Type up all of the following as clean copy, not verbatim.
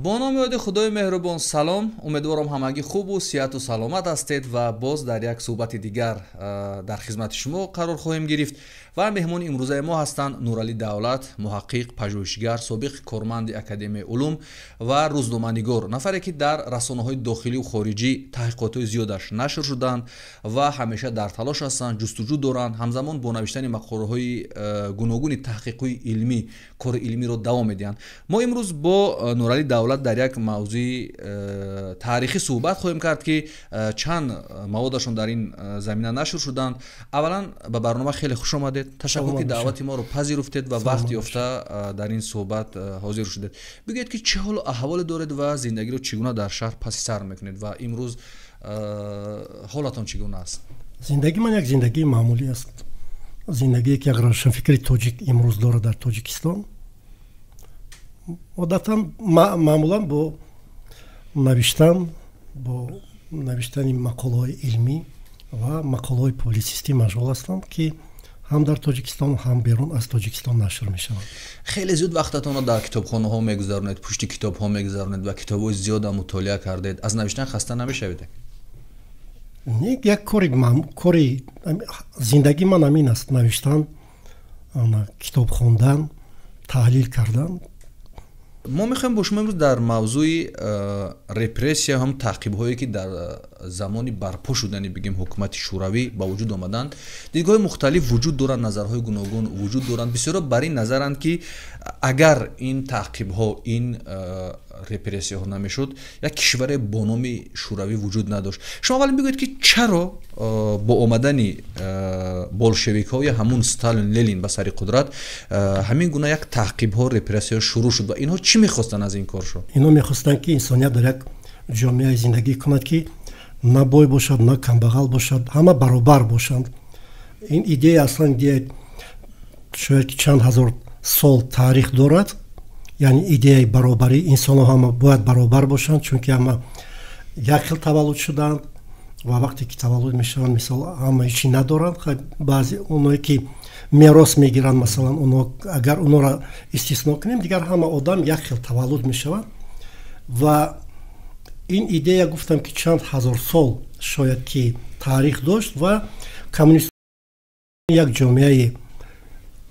Бо номи ёди Худои меҳрубон салом. Умедворам, ҳамагӣ хубу сиҳату саломат ҳастед ва боз дар як суҳбати дигар дар хизмати шумо қарор хоҳем гирифт. Ва меҳмони имрӯзаи мо ҳастанд Нуралӣ Давлат, муҳаққиқ, пажӯҳишгар, собиқ корманди Академияи улум ва рӯзноманигор, нафаре, ки дар расонаҳои дохиливу хориҷӣ таҳқиқотҳои зиёдаш нашр шуданд ва ҳамеша дар талош ҳастанд, ҷустуҷӯ доранд. Ҳамзамон бо навиштани мақолаҳои гуногуни таҳқиқҳои илмӣ кори илмиро давом медиҳанд. Мо имрӯз бо Нуралӣ Давлат дар як мавзӯи таърихӣ суҳбат хоҳем кард, ки чанд маводашон дар ин замина нашр шуданд. Аввалан, ба барнома хеле хуш омадед. Ташаккур, ки даъвати моро пазируфтед ва вақт ёфта дар ин суҳбат ҳозир шудед. Бигӯед, ки чӣ ҳолу аҳволе доред ва зиндагиро чӣ гуна дар шаҳр паси сар мекунед ва имрӯз ҳолатон чӣ гуна аст? Зиндагии ман як зиндагии маъмулӣ аст, зиндагие, ки як равшанфикри тоҷик имрӯз дорад дар Тоҷикистон. Одатан, маъмулан бо навиштан, бо навиштани мақолаҳои илмӣ ва мақолаҳои публитсистӣ машғул ҳастам, ки ҳам дар Тоҷикистон, ҳам берун аз Тоҷикистон нашр мешаванд. Хеле зуд вақтатонро дар китобхонаҳо мегузаронед, пушти китобҳо мегузаронед ва китобҳои зиёдам мутолиа кардед. Аз навиштан хаста намешавед? Не, як кори зиндагии ман ҳамин аст: навиштан, китоб хондан, таҳлил кардан. Мо мехоҳем бо шумо имрӯз дар мавзӯи репрессия, ҳам таъқибҳое, ки дар замони барпо шудани, бигем, ҳукумати Шӯравӣ ба вуҷуд омаданд. Дидгоҳҳои мухталиф вуҷуд доранд, назарҳои гуногун вуҷуд доранд. Бисёро бар ин назаранд, ки агар ин таъқибҳо, ин репрессияҳо намешуд, як кишваре бо номи Шӯравӣ вуҷуд надошт. Шумо аввалин бигӯед, ки чаро бо омадани болшевикҳо ё ҳамун Сталин, Ленин ба сари қудрат ҳамин гуна як таъқибҳо, репрессияҳо шурӯъ шуд ва инҳо чӣ мехостанд аз ин коршо? Инҳо мехостанд, ки инсоният дар як ҷомеа зиндагӣ кунад, ки на бой бошад, на камбағал бошад, ҳама баробар бошанд. Ин идея аслан идея шояд ки чанд ҳазор сол таърих дорад, яъне идеяи баробарӣ. Инсонҳо ҳама бояд баробар бошанд, чунки ҳама як хел таваллуд шуданд ва вақте ки таваллуд мешаванд, мисол, ҳама ҳечи надоранд. Баъзе оное, ки мерос мегиранд, масалан, оно, агар онора истисно кунем, дигар ҳама одам як хел таваллуд мешавад. Ва ин идея, гуфтам, ки чанд ҳазор сол шояд ки таърих дошт ва коммунист як ҷомеае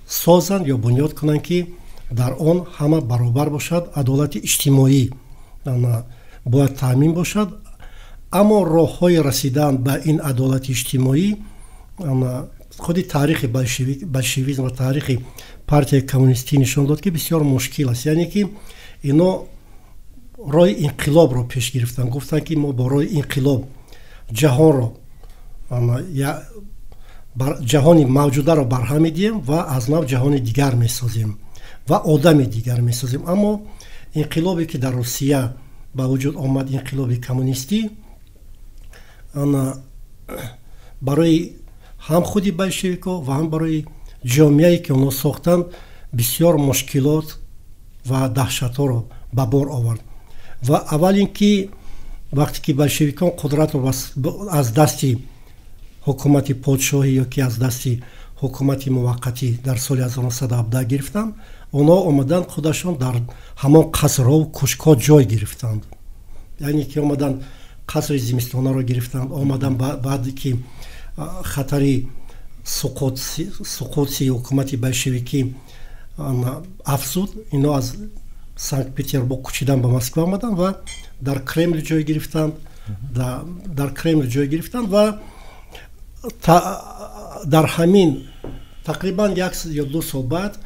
созанд ё бунёд кунанд, ки дар он ҳама баробар бошад, адолати иҷтимоӣ бояд таъмин бошад. Аммо роҳҳои расидан ба ин адолати иҷтимоӣ, худи таърихи большевизм ва таърихи партияи коммунистӣ нишон дод, ки бисёр мушкил аст. Яъне ки ино роҳи инқилобро пеш гирифтанд, гуфтанд, ки мо бо роҳи инқилоб ҷаҳонро, ҷаҳони мавҷударо барҳам медиҳем ва аз нав ҷаҳони дигар месозем ва одами дигар месозем. Аммо инқилобе, ки дар Русия ба вуҷуд омад, инқилоби коммунистӣ, барои ҳам худи большевикҳо ва ҳам барои ҷомеае, ки онҳо сохтанд, бисёр мушкилот ва даҳшатҳоро ба бор овард. Ва аввал ин ки вақте ки большевикон қудратро аз дасти ҳукумати подшоҳӣ ё ки аз дасти ҳукумати муваққатӣ дар соли 1917 гирифтанд, онҳо омаданд, худашон дар ҳамон қасрҳову кӯшкҳо ҷой гирифтанд. Яъне ки омаданд, қасри Зимистонаро гирифтанд, омаданд, баъде ки хатари суқути ҳукумати большевикӣ афзуд, ино аз Санкт Петербург кӯчидан ба Москва омаданд ва дар Кремл ҷой гирифтанд, дар Кремл ҷой гирифтанд. Ва дар ҳамин тақрибан 1 ё 2 сол баъд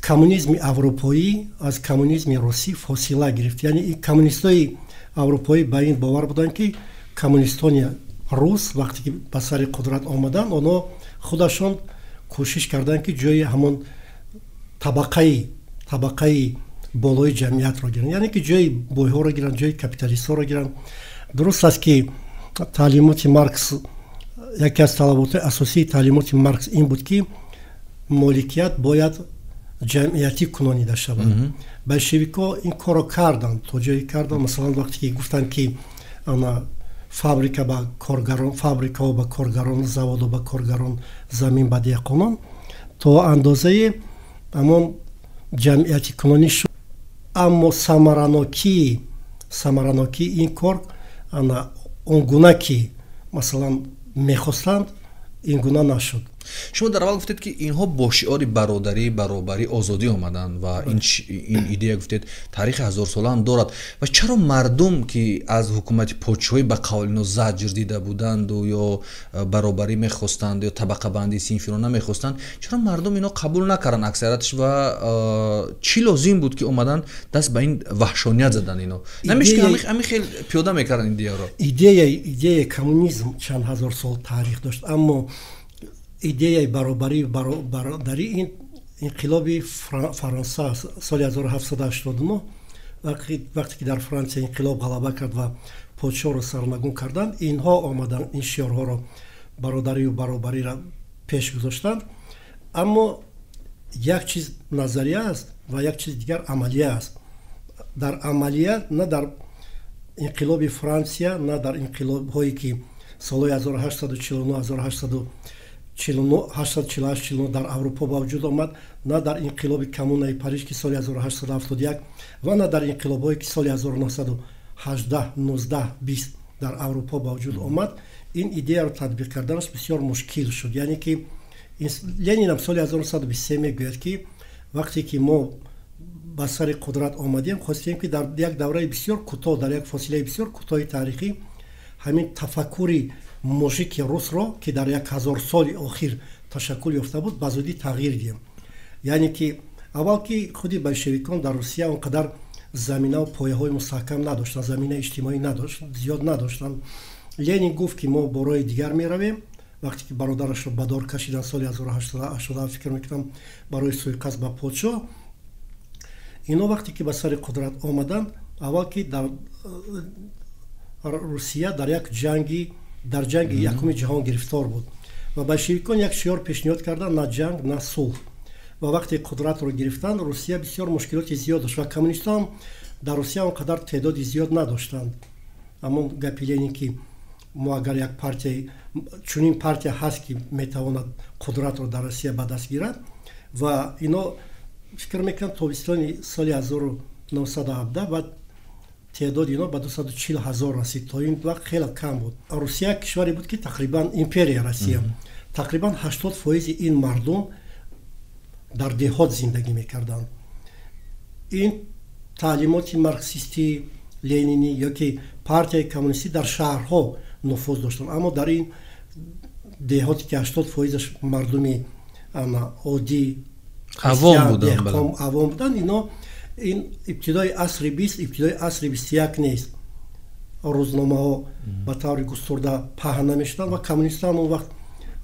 коммунизми аврупоӣ аз коммунизми русӣ фосила гирифт. Яъне коммунистҳои аврупоӣ ба ин бовар буданд, ки коммунистони рус вақте ки ба сари қудрат омаданд, онҳо худашон кӯшиш карданд, ки ҷои ҳамон табақаи болои ҷамъиятро гиранд, яъне ки ҷои бойҳоро гиранд, ҷои капиталистҳоро гиранд. Дуруст аст, ки таълимоти Маркс, яке аз талаботҳои асосии таълимоти Маркс ин буд, ки моликият бояд ҷамъиятӣ кунонида шавад. Большевикҳо ин корро карданд, то ҷое карданд. Масалан, вақте ки гуфтанд, ки ана фабрика ба коргарон, фабрикаҳо ба коргарон, заводо ба коргарон, замин ба деҳқонон, то андозаи ҳамон ҷамъиятикунонӣ шуд. Аммо самаранокии ин кор он гуна ки масалан мехостанд, ин гуна нашуд. Шумо дар аввал гуфтед, ки инҳо бо шиори бародарӣ, баробарӣ, озодӣ омаданд ва ин идея, гуфтед, таърихи ҳазорсола ҳам дорад. Ва чаро мардум, ки аз ҳукумати подшоҳӣ ба қавли ино заҷр дида буданду ё баробарӣ мехостанд ё табақабандии синфиро намехостанд, чаро мардум ино қабул накарданд аксариятш ва чӣ лозим буд, ки омаданд даст ба ин ваҳшоният заданд? Ино намешуд, ки ҳамин хел пиёда мекарданд идеяро? Идеяи коммунизм чанд ҳазор сол таърих дошт, аммо идеяи баробарӣ, бародарӣ ин инқилоби Фаронса соли 1789, вақте ки дар Франсия инқилоб ғалаба кард ва подшоҳро сарнагун карданд, инҳо омаданд, ин шиорҳоро, бародарию баробариро пеш гузоштанд. Аммо як чиз назария аст ва як чиз дигар амалия аст. Дар амалия на дар инқилоби Франсия, на дар инқилобҳое ки солҳои 1849, 1848 дар Аврупо ба вуҷуд омад, на дар инқилоби Коммунаи Париж, ки соли 1871, ва на дар инқилобҳое, ки соли 1918, 19, 20 дар Аврупо ба вуҷуд омад, ин идеяро татбиқ карданаш бисёр мушкил шуд. Яъне ки Ленинам соли 1923 мегӯяд, ки вақте ки мо ба сари қудрат омадем, хостем, ки дар як давраи бисёр кӯтоҳ, дар як фосилаи бисёр кӯтоҳи таърихӣ ҳамин тафаккури мужики русро, ки дар як ҳазор соли охир ташаккул ёфта буд, ба зудӣ тағйир диҳем. Яъне ки аввал ки худи большевикон дар Русия он қадар заминаву пояҳои мустаҳкам надоштанд, заминаи иҷтимоӣ надошт, зиёд надоштанд. Ленин гуфт, ки мо бо роҳи дигар меравем. Вақте ки бародарашро ба дор кашиданд соли 1887, фикр мекунам, барои суиқасд ба подшоҳ, ино вақте ки ба сари қудрат омаданд, аввал ки дар Русия дар як ҷанги, дар ҷанги якуми ҷаҳон гирифтор буд ва большевикон як шиор пешниҳод карданд: на ҷанг, на сулҳ. Ва вақте қудратро гирифтанд, Русия бисёр мушкилоти зиёд дошт ва коммунистҳо ҳам дар Русия он қадар теъдоди зиёд надоштанд. Ҳамон гапи Ленин, ки мо агар як партияи, чунин партия ҳаст, ки метавонад қудратро дар Русия ба даст гирад. Ва ино фикр мекунам, тобистони соли 1917 баъд теъдоди ино ба 240 ҳазор расид. То ин вақт хеле кам буд. Русия кишваре буд, ки тақрибан империя Россия, тақрибан 80% ин мардум дар деҳот зиндагӣ мекарданд. Ин таълимоти марксистӣ, ленинӣ ё ки партияи коммунистӣ дар шаҳрҳо нуфуз доштанд, аммо дар ин деҳоте, ки 80%-аш мардуми оддӣ, авом буданд, ино ин ибтидои асри бист, ибтидои асри 21 нест, рӯзномаҳо ба таври густурда паҳн намешуданд ва коммунистҳо ҳамон вақт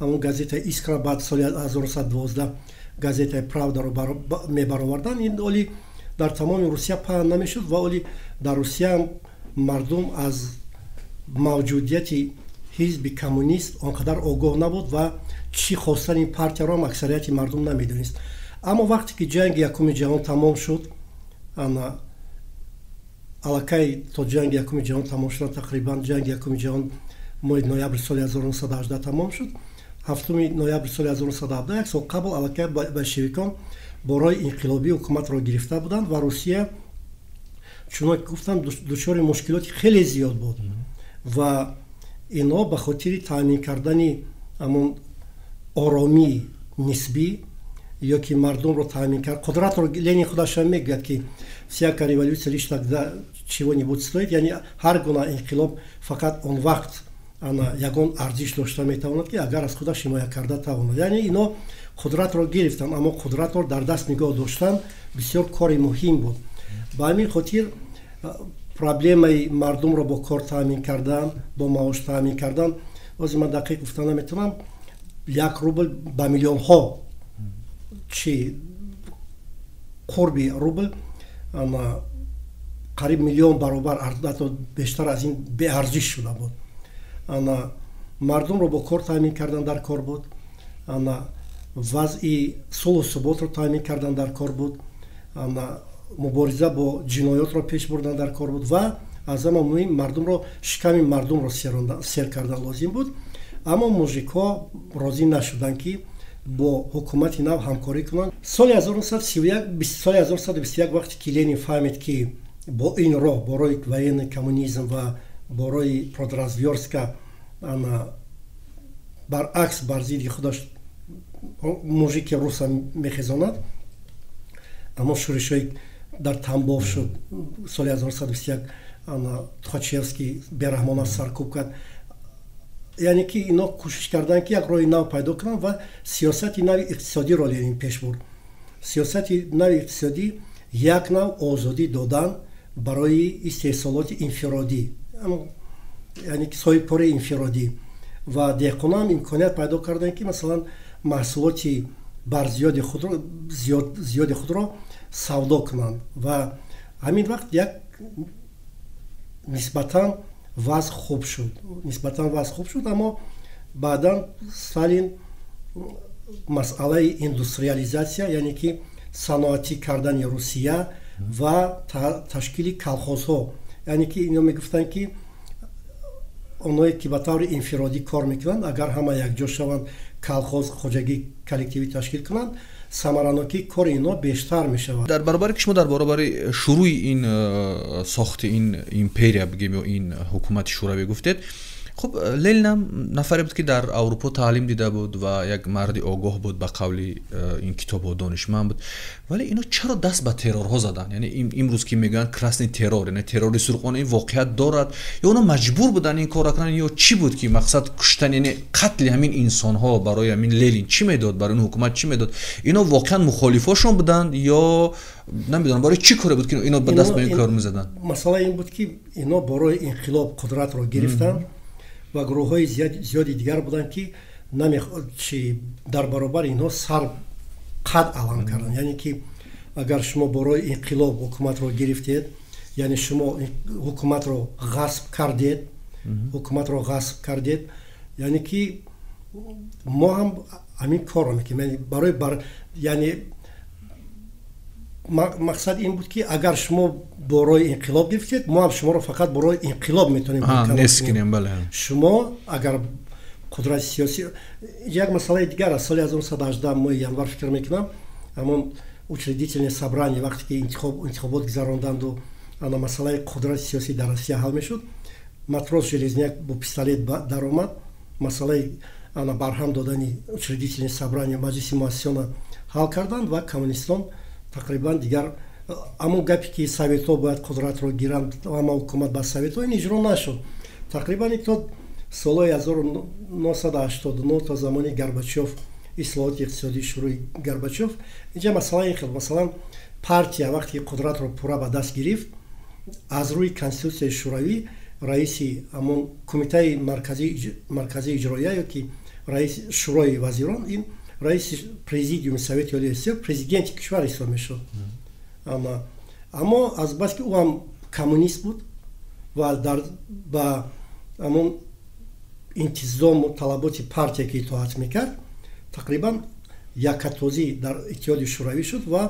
ҳамон газетаи «Искра», баъд соли 1912 газетаи «Правдаро» мебароварданд. Ин оли дар тамоми Русия паҳн намешуд ва оли дар Русия мардум аз мавҷудияти ҳизби коммунист он қадар огоҳ набуд ва чӣ хостани ин партияро ҳам аксарияти мардум намедонист. Аммо вақте ки ҷанги якуми ҷаҳон тамом шуд, ана аллакай то ҷанги якуми ҷаҳон тамом шудан, тақрибан ҷанги якуми ҷаҳон моҳи ноябри соли 1918 тамом шуд, 7 ноябри соли 1917, як сол қабл аллакай большевикон бо роҳи инқилобӣ ҳукуматро гирифта буданд ва Русия, чунон ки гуфтам, дучори мушкилоти хеле зиёд буд. Ва инҳо ба хотири таъмин кардани ҳамон оромии нисбӣ ё ки мардумро таъмин кард, қудратро, Ленин худашам мегӯяд, ки всякая революция лишь тогда чего-нибудь стоит, яъне ҳар гуна инқилоб фақат он вақт ана ягон арзиш дошта метавонад, ки агар аз худаш ҳимоя карда тавонад. Яъне ино қудратро гирифтанд, аммо қудратро дар даст нигоҳ доштан бисёр кори муҳим буд. Ба ҳамин хотир проблемаи мардумро бо кор таъмин кардан, бо маош таъмин кардан, ҳозир ман дақиқ гуфта наметавонам, 1 рубл ба миллионҳо чи қурби рубл қариб миллион баробар, ҳатто бештар аз ин беарзиш шуда буд. Ана мардумро бо кор таъмин кардан дар кор буд, ана вазъи сулҳу суботро таъмин кардан дар кор буд, ана мубориза бо ҷиноётро пеш бурдан дар кор буд ва аз ҳама муҳим мардумро, шиками мардумро сер кардан лозим буд. Аммо мужикҳо розӣ нашуданд, ки Бо ҳукумати нав ҳамкорӣ кунанд. Соли 1931, соли 1921, вақте ки Ленин фаҳмид, ки бо ин роҳ, бо роҳи военный коммунизм ва бо роҳи продразверстка, ана баръакс, бар зидди худаш мужики руса мехезонад, аммо шӯришҳои дар Тамбов шуд соли 1921, ана Тухачевский бераҳмона саркӯб кард. Яъне ки ино кӯшиш карданд, ки як роҳи нав пайдо кунанд ва сиёсати нави иқтисодиро Ленин пеш бурд. Сиёсати нави иқтисодӣ як нав озодӣ додан барои истеҳсолоти инфиродӣ, яъне ки соҳибкории инфиродӣ, ва деҳқонам имконият пайдо карданд, ки масалан маҳсулоти барзиёди худро, зиёди худро савдо кунанд. Ва ҳамин вақт як нисбатан вазъ хуб шуд, нисбатан вазъ хуб шуд. Аммо баъдан Сталин масъалаи индустриализатсия, яъне ки саноатӣ кардани Русия ва ташкили колхозҳо, яъне ки ино мегуфтанд, ки оное ки ба таври инфиродӣ кор мекунанд, агар ҳама якҷо шаванд, колхоз, хоҷагии коллективӣ ташкил кунанд, самаранокии кори ино бештар мешавад. Дар баробаре ки шумо дар баробари шурӯи ин сохти ин империя бигем ё ин ҳукумати шӯравӣ гуфтед, хуб, Ленинам нафаре буд, ки дар Аврупо таълим дида буд ва як марди огоҳ буд, ба қавли ин китобҳо донишманд буд. Вале ино чаро даст ба террорҳо заданд? Яъне имрӯз ки мегӯянд красный террор, яъне террори сурхона, ин воқеият дорад ё оно маҷбур буданд ин корро кунанд, ё чӣ буд, ки мақсад куштан, яъне қатли ҳамин инсонҳо барои ҳамин Ленин чӣ медод, барои ин ҳукумат чӣ медод? Ино воқеан мухолифошон буданд ё намедонам, барои чӣ коре буд, ки ино ба даст ба ин кор мезаданд? Масъала ин буд, ки ино барои инқилоб қудратро гирифтанд ва гурӯҳҳои зиёди дигар буданд, ки чи дар баробари инҳо сар қад алам карданд. Яъне ки агар шумо барои инқилоб ҳукуматро гирифтед, яъне шумо ҳукуматро ғасб кардед, ҳукуматро ғасб кардед, яъне ки мо ҳам ҳамин корро мекунем. Барои, яъне мақсад ин буд, ки агар шумо борои инқилоб гирифтед, мо ҳам шуморо фақат борои инқилоб метавонем. Шумо агар қудрати сиёсӣ, як масъалаи дигар аст. Соли 1918, моҳи январ, фикр мекунам, ҳамон учредительное собрание, вақте ки интихобот гузаронданду ана масъалаи қудрати сиёсӣ дар Россия ҳал мешуд, матрос Железняк бо пистолет даромад, масъалаи ана барҳам додани учредительное собрание, маҷлиси муассисона ҳал карданд ва коммунистон тақрибан дигар ҳамон гапе, ки советҳо бояд қудратро гиранд, ҳама ҳукумат ба советҳо, ин иҷро нашуд. Тақрибан то солҳои 1989, то замони Горбачёв, ислоҳоти иқтисодии шурӯи Горбачёв. Инҷа масъала ин хел: масалан, партия вақте қудратро пурра ба даст гирифт, аз рӯи конститутсияи шӯравӣ раиси ҳамон кумитаи марказии иҷроия ё ки раиси шӯрои вазирон, ин раиси президиуми Совети Олии СССР, президенти кишвар ҳисоб мешуд. Аммо азбаски ӯ ҳам коммунист буд ва ба ҳамон интизому талаботи партия ки итоат мекард, тақрибан якатозӣ дар Иттиҳоди Шӯравӣ шуд. Ва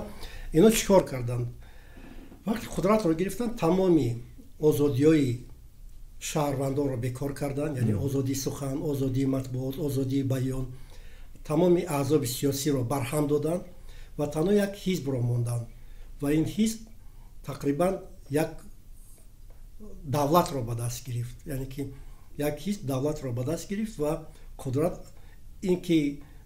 ино чӣ кор карданд? Вақте қудратро гирифтанд, тамоми озодиҳои шаҳрвандонро бекор карданд, яъне озодии сухан, озодии матбуот, озодии баён, тамоми аҳзоби сиёсиро барҳам доданд ва танҳо як ҳизбро монданд. Ва ин ҳизб тақрибан як давлатро ба даст гирифт, яъне ки як ҳизб давлатро ба даст гирифт ва қудрат, ин ки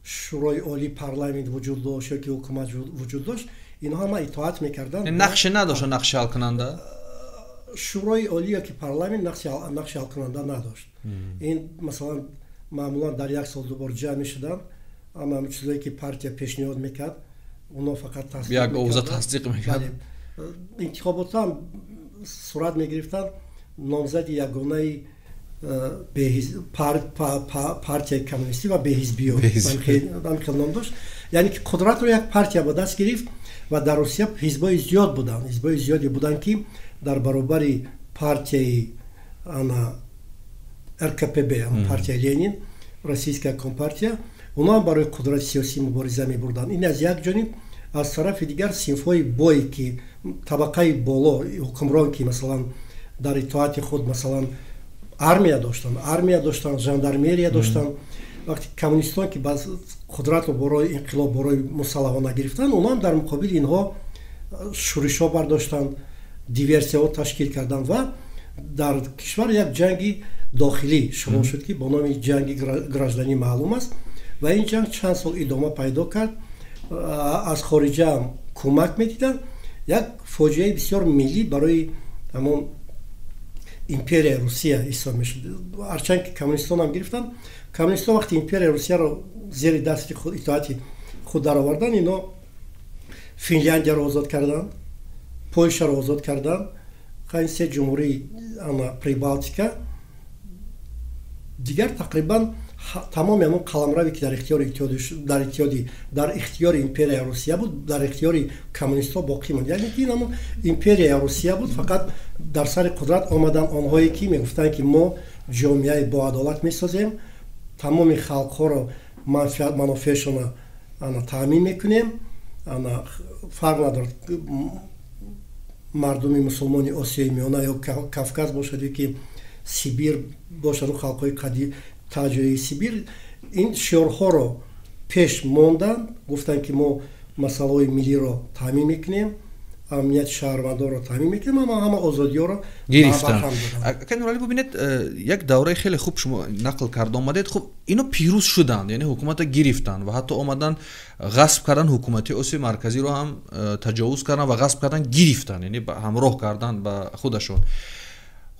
шӯрои олӣ, парламент вуҷуд дошт ё ки ҳукумат вуҷуд дошт, инҳо ҳама итоат мекарданд. Нақше надошт, нақши ҳалкунанда? Шӯрои олӣ ё ки парламент нақши ҳалкунанда надошт. Ин масалан маъмулан дар як сол дубор ҷамъ мешуданд, ама ҳамин чизое ки партия пешниҳод мекард, оно фақат тасдиқ, як овоза тасдиқ мекард. Интихоботҳо ҳам сурат мегирифтанд, номзади ягонаи партияи коммунистӣ ва беҳизбиё хел ном дошт. Яъне ки қудратро як партия ба даст гирифт ва дар Русия ҳизбҳои зиёд буданд, ҳизбҳои зиёде буданд, ки дар баробари партияи ана РКПБ, партияи Ленин, Российская компартия, онҳо ҳам барои қудрати сиёсӣ мубориза мебурданд. Ин аз як ҷониб. Аз тарафи дигар синфҳои бой, ки табақаи боло, ҳукмрон, ки масалан дар итоати худ масалан армия доштанд, армия доштанд, жандармерия доштанд. Вақте коммунистон ки қудратро борои инқилоб, борои мусаллаҳона гирифтанд, онҳо ҳам дар муқобили инҳо шӯришҳо бардоштанд, диверсияҳо ташкил карданд ва дар кишвар як ҷанги дохилӣ шурӯъ шуд, ки бо номи ҷанги гражданӣ маълум аст. Ва ин ҷанг чанд сол идома пайдо кард, аз хориҷа ҳам кӯмак медиданд. Як фоҷиаи бисёр миллӣ барои ҳамон империяи Русия ҳисоб мешуд. Ҳарчанд ки коммунистон ҳам гирифтанд, коммунистон вақти империяи Русияро зери дасти худ, итоати худ дароварданд, ино Финляндияро озод карданд, Польшаро озод карданд, ин се ҷумҳурии Прибалтика, дигар тақрибан тамоми ҳамон қаламраве ки дар ихтиёри империяи Русия буд, дар ихтиёри коммунистҳо боқӣ монд. Яъне ки ин ҳамон империяи Русия буд, фақат дар сари қудрат омаданд онҳое ки мегуфтанд, ки мо ҷомеаи боадолат месозем, тамоми халқҳоро манофеъшона таъмин мекунем, фарқ надорад мардуми мусулмони Осиёи Миёна ё Кавказ бошад ё ки Сибир бошаду халқҳои таҷои Сибир. Ин шиорҳоро пеш монданд, гуфтанд, ки мо масъалаҳои миллиро таъмин мекунем, амнияти шаҳрвандонро таъмин мекунем, аммо ҳама озодиҳоро гирифтанд. Акай Нуралӣ, бубинед, як давраи хеле хуб шумо нақл карда омадед. Хуб, ино пирӯз шуданд, яъне ҳукуматро гирифтанд ва ҳатто омаданд, ғасб карданд, ҳукумати Осиёи Марказиро ҳам таҷовуз карданд ва ғасб карданд, гирифтанд, яъне ҳамроҳ карданд ба худашон.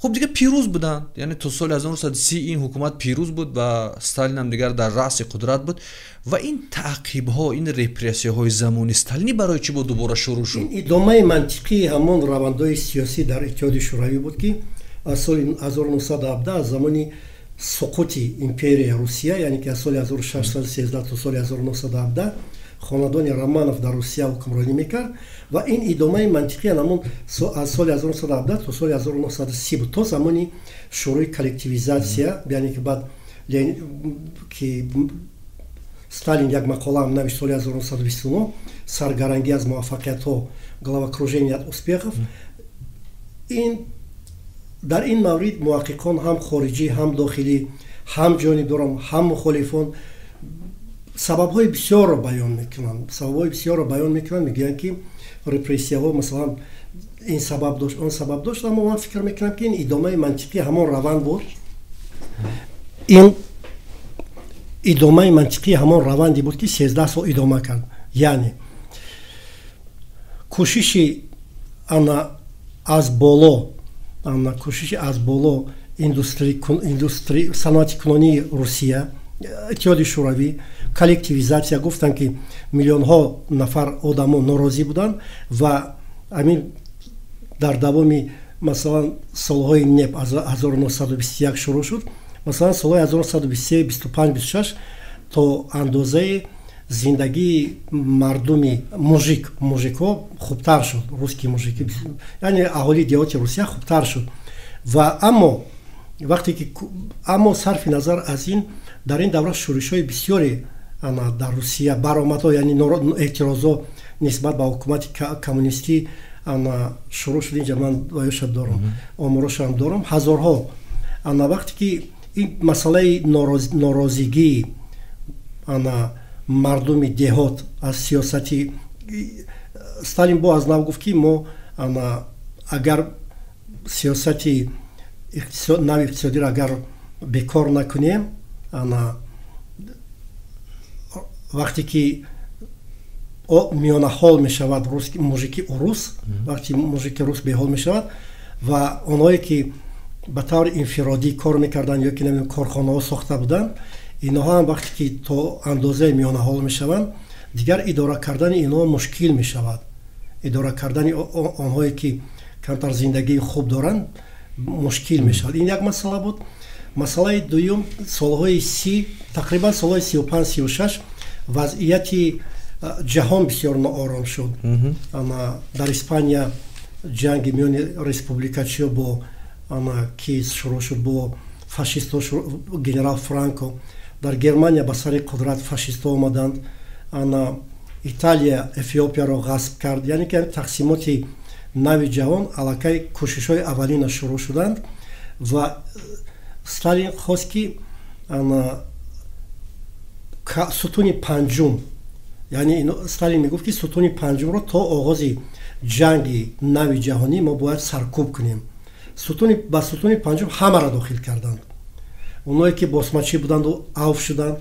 Хуб, дигар пирӯз буданд, яъне то соли 1930 ин ҳукумат пирӯз буд ва Сталинам дигар дар раъси қудрат буд. Ва ин таъқибҳо, ин репрессияҳои замони сталинӣ барои чӣ бо дубора шурӯъ шуд? Ин идомаи мантиқии ҳамон равандҳои сиёсӣ дар Иттиҳоди Шӯравӣ буд, ки аз соли 1917, аз замони суқути империяи Русия, яъне ки аз соли 1613 то соли 1917 хонадони Романов дар Русия ҳукмронӣ мекард. Ва ин идомаи мантиқии ҳамон аз соли 1917 то соли 1930 буд, то замони шурӯи коллективизатсия, яъне ки баъд ки Сталин як мақолаам навишт соли 1929, «Саргарангӣ аз муваффақиятҳо», «Головокружение от успехов». Ин дар ин маврид муҳаққиқон, ҳам хориҷӣ, ҳам дохилӣ, ҳам ҷонибдорон, ҳам мухолифон, сабабҳои бисёрро баён мекунанд, сабабҳои бисёрро баён мекунанд. Мегӯянд, ки репрессияҳо, масалан, ин сабаб дошт, он сабаб дошт. Аммо ман фикр мекунам, ки ин идомаи мантиқии ҳамон раванд буд, ин идомаи мантиқии ҳамон раванде буд, ки 13 сол идома кард. Яъне кӯшиши ана аз боло, ана кӯшиши аз боло индустри саноатикунонии Русия, Иттиҳоди Шӯравӣ, коллективизатсия. Гуфтанд, ки миллионҳо нафар одамо норозӣ буданд. Ва ҳамин дар давоми, масалан, солҳои НЭП аз 1921 шурӯъ шуд, масалан, солҳои 1923, 25, 26 то андозаи зиндагии мардуми мужикҳо хубтар шуд, русские мужики, яъне аҳолии деҳоти Русия хубтар шуд. Ва аммо вақте ки, аммо сарфи назар аз ин, дар ин давра шӯришҳои бисёре дар Русия баромадҳо, яъне эътирозҳо нисбат ба ҳукумати коммунистӣ шурӯъ шуд. Инҷа ман ваёша дорам, оморошам дорам, ҳазорҳо. Ана вақте ки ин масъалаи норозигии ана мардуми деҳот аз сиёсати Сталин, бо аз нав гуфт, ки мо ана агар сиёсати нави иқтисодиро агар бекор накунем, ана вақте ки миёнаҳол мешавад мужики урус, вақте мужики рус беҳол мешавад ва онҳое ки ба таври инфиродӣ кор мекарданд ё ки корхонаҳо сохта буданд, инҳо ҳам вақте ки то андозаи миёнаҳол мешаванд, дигар идора кардани инҳо мушкил мешавад. Идора кардани онҳое ки камтар зиндагии хуб доранд, мушкил мешавад. Ин як масъала буд. Масъалаи дуюм: солҳои 30, тақрибан солҳои 35, 36 вазъияти ҷаҳон бисёр ноором шуд. Дар Испания ҷанги миёни республикачиё бо ана ки шурӯъ шуд, бо фашистҳо, генерал Франко. Дар Германия ба сари қудрат фашистҳо омаданд. Ана Италия Эфиопияро ғасб кард. Яъне ки тақсимоти нави ҷаҳон аллакай кӯшишҳои аввалина шурӯъ шуданд. Ва Сталин хост, ки ана Сутуни панҷум, яъне Сталин мегуфт, ки сутуни панҷумро то оғози ҷанги нави ҷаҳонӣ мо бояд саркӯб кунем. Ба сутуни панҷум ҳамаро дохил карданд: оное ки босмачӣ буданду авф шуданд,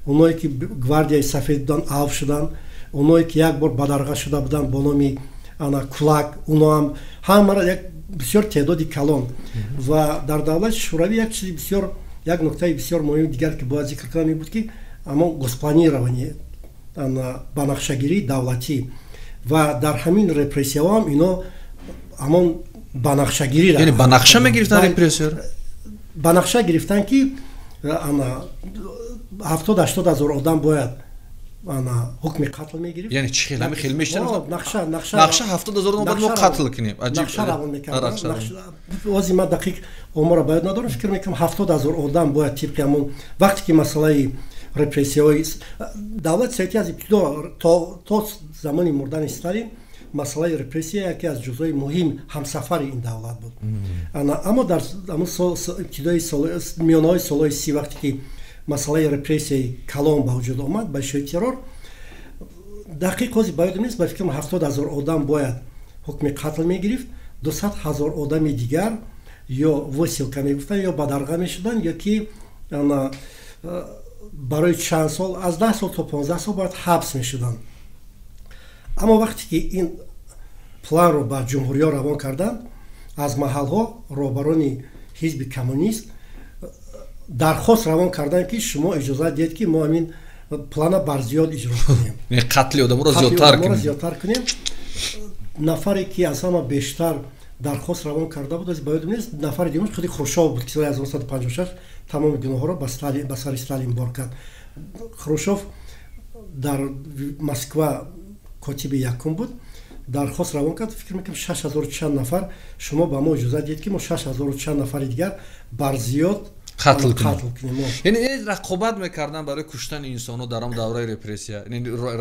оное ки гвардияи сафед буданд, авф шуданд, оное ки як бор бадарға шуда буданд бо номи ана кулак, уноам ҳамаро, як бисёр теъдоди калон. Ва дар давлати Шӯравӣ як чизи бисёр, як нуктаи бисёр муҳими дигар, ки бояд зикр кунам, ин буд, ки ҳамон госпланирование, банақшагирии давлатӣ, ва дар ҳамин репрессияҳо ҳам ино ҳамон банақшагирӣ Яъне ба нақша мегирифтан репрессияро? Ба нақша гирифтан, ки ана 70-80 ҳазор одам бояд ана ҳукми қатл мегирифт. Яъне чӣ хел, ҳами хел мешта? Нақша, нақша. Нақша, 70 000 одам бояд мо қатл кунем. Аҷиб, нақша равон мекарданд. Ози ман дақиқ омора ба ёд надорам, фикр мекунам, 70 000 одам бояд тибқи ҳамон вақте ки масъалаи репрессияҳои давлати советӣ аз ибтидо то замони мурдани Сталин масъалаи репрессия яке аз ҷузъҳои муҳим, ҳамсафари ин давлат буд. Аммо дар ибтидои миёнаҳои солҳои 30, вақте ки масъалаи репрессияи калон ба вуҷуд омад, большой террор, дақиқ ҳозир ба ёдам нест, ба фикрам, 70 000 одам бояд ҳукми қатл мегирифт, 200 000 одами дигар ё высылка мегуфтанд, ё бадарға мешуданд, ё ки барои чанд сол, аз 10 сол то 15 сол бояд ҳабс мешуданд. Аммо вақте ки ин планро ба ҷумҳуриҳо равон карданд, аз маҳалҳо роҳбарони ҳизби коммунист дархост равон карданд, ки шумо иҷозат диҳед, ки мо ҳамин плана барзиёд иҷро кунем. Қатли одамро зиёдтар кунем. Зиёдтар кунем. Нафаре ки аз ҳама бештар дархост равон карда буд, ба ёдам нест, нафари дуюмаш худи Хрушов буд, ки соли 1956 тамоми гуноҳҳоро ба сари Сталин бор кард. Хрушов дар Москва котиби якум буд, дархост равон кард, фикр мекунам, 6000 чанд нафар, шумо ба мо иҷозат диҳед, ки мо 6000 чанд нафари дигар барзиёд қатл кунем. Яъне рақобат мекарданд барои куштани инсонҳо дар он давраи репрессия,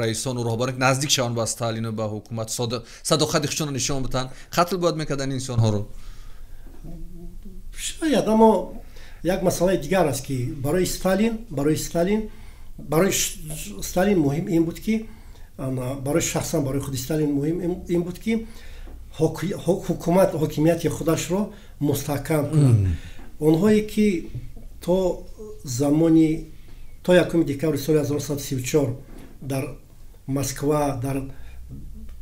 раисону роҳбарон наздик шаванд ба Сталину ба ҳукумат, садоқати худшонро нишон бидиҳанд, қатл бояд мекарданд инсонҳоро. Шояд, аммо як масъалаи дигар аст, ки барои Сталин муҳим ин буд, ки барои шахсан барои худи Сталин муҳим ин буд, ки ҳукумат, ҳокимияти худашро мустаҳкам кунад. Онҳое ки то замони то 1 декабри соли 1934 дар Москва, дар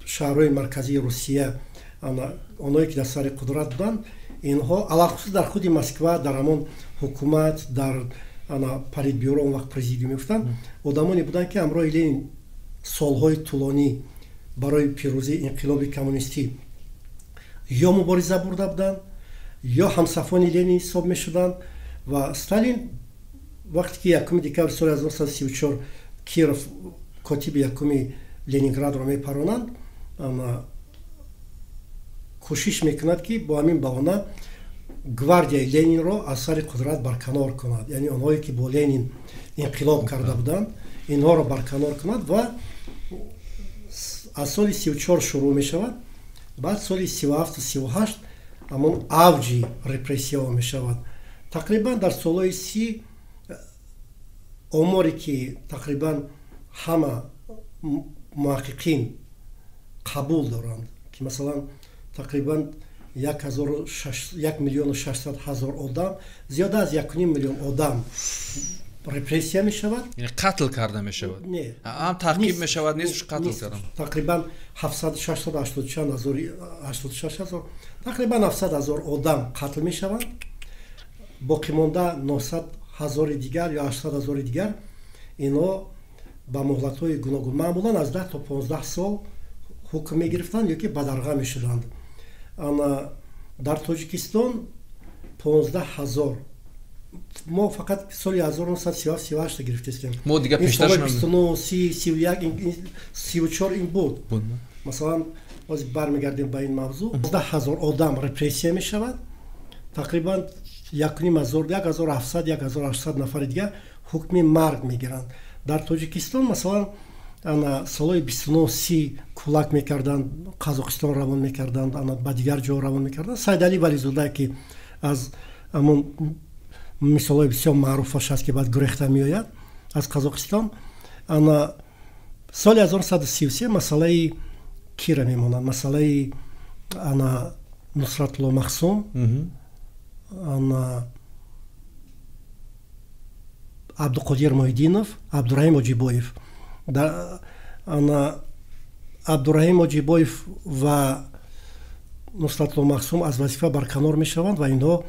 шаҳрҳои марказии Русия, онҳое ки дар сари қудрат буданд, инҳо алалхусус дар худи Москва, дар ҳамон ҳукумат, дар политбюро, он вақт президиум мегуфтанд, одамоне буданд, ки ҳамроҳи Ленин солҳои тӯлонӣ барои пирӯзии инқилоби коммунистӣ ё мубориза бурда буданд, ё ҳамсафони Ленин ҳисоб мешуданд. Ва Сталин вақте ки 1 декабри соли 1934 Киров, котиби якуми Ленинградро мепаронанд, кӯшиш мекунад, ки бо ҳамин баҳона гвардияи Ленинро аз сари қудрат барканор кунад, яъне онҳое ки бо Ленин инқилоб карда буданд, инҳоро барканор кунад. Ва аз соли 34 шурӯъ мешавад, баъд соли 37, 38 ҳамон авҷи репрессияҳо мешавад. Тақрибан дар солҳои 30 оморе ки тақрибан ҳама муҳаққиқин қабул доранд, ки масалан тақрибан 1 600 000 одам, зиёда аз 1,5 миллион одам репрессия мешавад. Қатл карда мешавад? Не. Ҳам таъқиб мешавад, нест қатл кардан. Тақрибан 680 чанд ҳазор, 86 000, тақрибан 700 000 одам қатл мешаванд, боқимонда 900 000-и дигар ё 800 000-и дигар инҳо ба муҳлатҳои гуногун, маъмулан аз 10 то 15 сол ҳукм мегирифтанд ё ки бадарға мешуданд. Ана дар Тоҷикистон 15 000, мо фақат соли 1937, 38 гирифтестем. Мо дигар пештар 29, 30, 31, 34 ин буд. Масалан, ҳозир бармегардем ба ин мавзӯъ: 15 000 одам репрессия мешавад, тақрибан 1,5 ҳазор, 1700, 1800 нафари дигар ҳукми марг мегиранд. Дар Тоҷикистон, масалан, ана солҳои 29, 30 кулак мекарданд, Қазоқистон равон мекарданд, ана ба дигар ҷо равон мекарданд. Сайдалӣ Вализода, ки аз ҳамон мисолҳои бисёр маъруфаш аст, ки баъд гурехта меояд аз Қазоқистон. Ана соли 1933 масъалаи кира мемонад? Масъалаи ана Нусратулло Махсум, ана Абдуқодир Муҳиддинов, Абдураҳим Оҷибоев. Ана Абдураҳим Оҷибоев ва Нусратулло Махсум аз вазифа барканор мешаванд ва инҳо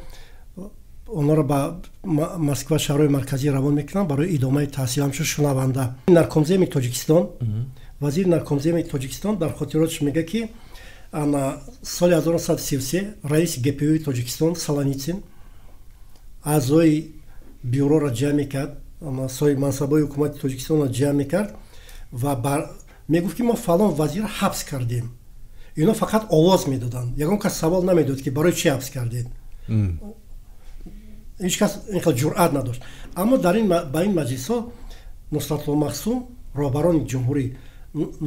онҳоро ба Москва, шаҳрҳои марказӣ равон мекунанд барои идомаи таҳсил ҳамчун шунаванда. Наркомземи Тоҷикистон, вазири наркомземи Тоҷикистон дар хотироташ мегӯяд, ки ана соли 1933 раиси ГПУи Тоҷикистон Солоницин аъзои бюроро ҷамъ мекард, соҳиби мансабҳои ҳукумати Тоҷикистонро ҷамъ мекард ва мегуфт, ки мо фалон вазирро ҳабс кардем. Ино фақат овоз медоданд, ягон кас савол намедод, ки барои чӣ ҳабс кардед. Ҳеҷ кас ин хел ҷуръат надошт. Аммо дар ин ба ин маҷлисҳо Нусратулло Махсум, роҳбарони ҷумҳурӣ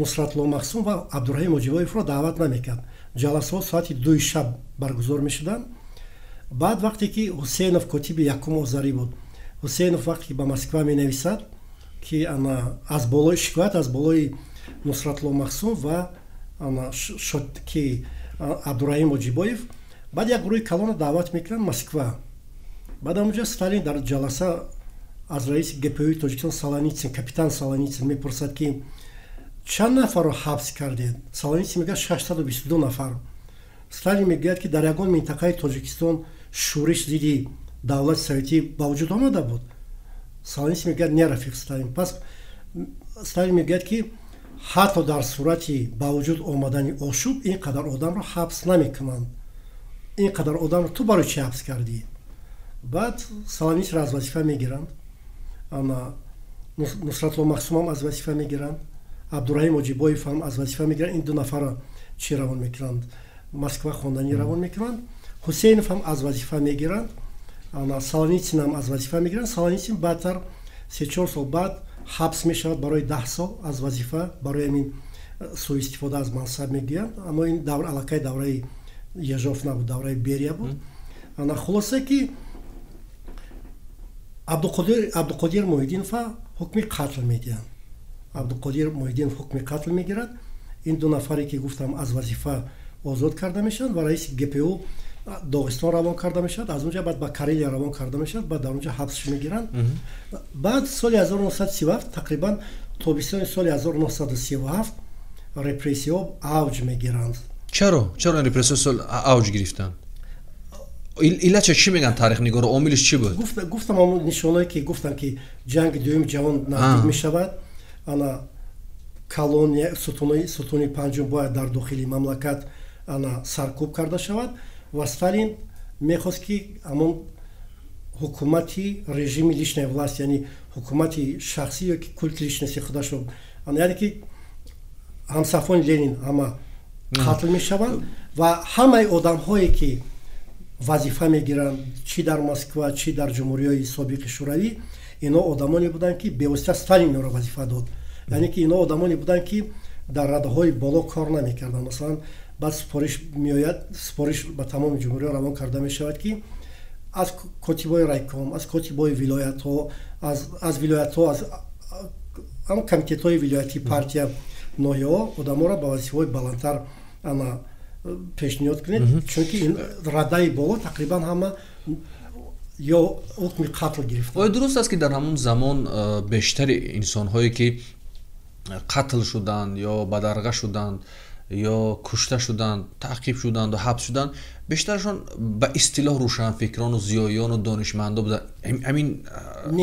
Нусратулло Махсум ва Абдураҳим Оҷибоевро даъват намекард. Ҷаласаҳо соати 2 шаб баргузор мешуданд. Баъд вақте ки Ҳусейнов котиби якум озарӣ буд, Ҳусейнов вақте ки ба Москва менависад, ки ана аз болои шикоят аз болои Нусратулло Махсум ва ана ки Абдураҳим Оҷибоев, баъд як гурӯҳи калонро даъват мекунанд Москва. Баъд ҳамонҷо Сталин дар ҷаласа аз раиси ГПУи Тоҷикистон Солоницин, капитан Солоницин мепурсад, ки чанд нафарро ҳабс кардед? Солоницин мегӯяд, 622 нафар. Сталин мегӯяд, ки дар ягон минтақаи Тоҷикистон шӯриш зидди давлати советӣ ба вуҷуд омада буд? Солоницин мегӯяд, не, рафиқ Сталин. Пас Сталин мегӯяд, ки ҳатто дар сурати ба вуҷуд омадани ошӯб ин қадар одамро ҳабс намекунанд. Ин қадар одамро ту барои чӣ ҳабс кардӣ? Баъд Солоницинро аз вазифа мегиранд, ана Нусратулло Махсумам аз вазифа мегиранд, Абдураҳим Оҷибоев ҳам аз вазифа мегиранд. Ин ду нафарро чӣ равон мекунанд? Москва хонданӣ равон мекунанд. Ҳусейнов ҳам аз вазифа мегиранд, ана Солоницин ҳам аз вазифа мегиранд. Солоницин баъдтар 3-4 сол баъд ҳабс мешавад барои 10 сол аз вазифа, барои ҳамин суистифода аз мансаб мегӯянд. Аммо ин давр аллакай давраи Ежов набуд, давраи Берия буд. Ана хулоса, ки Абдуқодир Муҳиддинова ҳукми қатл медиҳанд. Абдуқодир Муҳиддинов ҳукми қатл мегирад. Ин ду нафаре, ки гуфтам, аз вазифа озод карда мешаванд ва раиси ГПУ Доғистон равон карда мешавад, аз онҷа баъд ба Карелия равон карда мешавад, баъд дар онҷа ҳабсш мегиранд. Баъд соли 1937, тақрибан тобистони соли 1937 репрессияҳо авҷ мегиранд. Чаро репрессияҳо сол авҷ гирифтанд? Иллатша чӣ мегӯянд таърихнигоро, омилиш чӣ буд? Гуфтам, ҳамон нишоное, ки гуфтам, ки ҷанги дуюми ҷаҳон наздик мешавад, ана колония, сутуни панҷум бояд дар дохили мамлакат ана саркӯб карда шавад ва Сталин мехост, ки ҳамон ҳукумати режими личная власть, яъне ҳукумати шахсӣ ё ки культ личности худашро, яъне ки ҳамсафони Ленин ҳама қатл мешаванд ва ҳамаи одамҳое, ки вазифа мегиранд, чӣ дар Москва, чӣ дар ҷумҳуриҳои собиқи Шӯравӣ, ино одамоне буданд, ки бевосита Сталин инро вазифа дод. Яъне ки ино одамоне буданд, ки дар радаҳои боло кор намекарданд. Масалан, баъд супориш меояд, супориш ба тамоми ҷумҳуриҳо равон карда мешавад, ки аз котибои райком, аз котибои вилоятҳо, аз вилоятҳо, аз ҳам комитетҳои вилоятии партия, ноҳияҳо одаморо ба вазифаҳои баландтар ана пешниҳод кунед, чунки ин радаи боло тақрибан ҳама ё ҳукми қатл гирифтанд. Оё дуруст аст, ки дар ҳамон замон бештари инсонҳое, ки қатл шуданд ё бадарға шуданд ё кушта шуданд, таъқиб шуданд ва ҳабс шуданд, бештарашон ба истилоҳ рӯшанфикрону зиёиёну донишмандо буданд? Ҳамин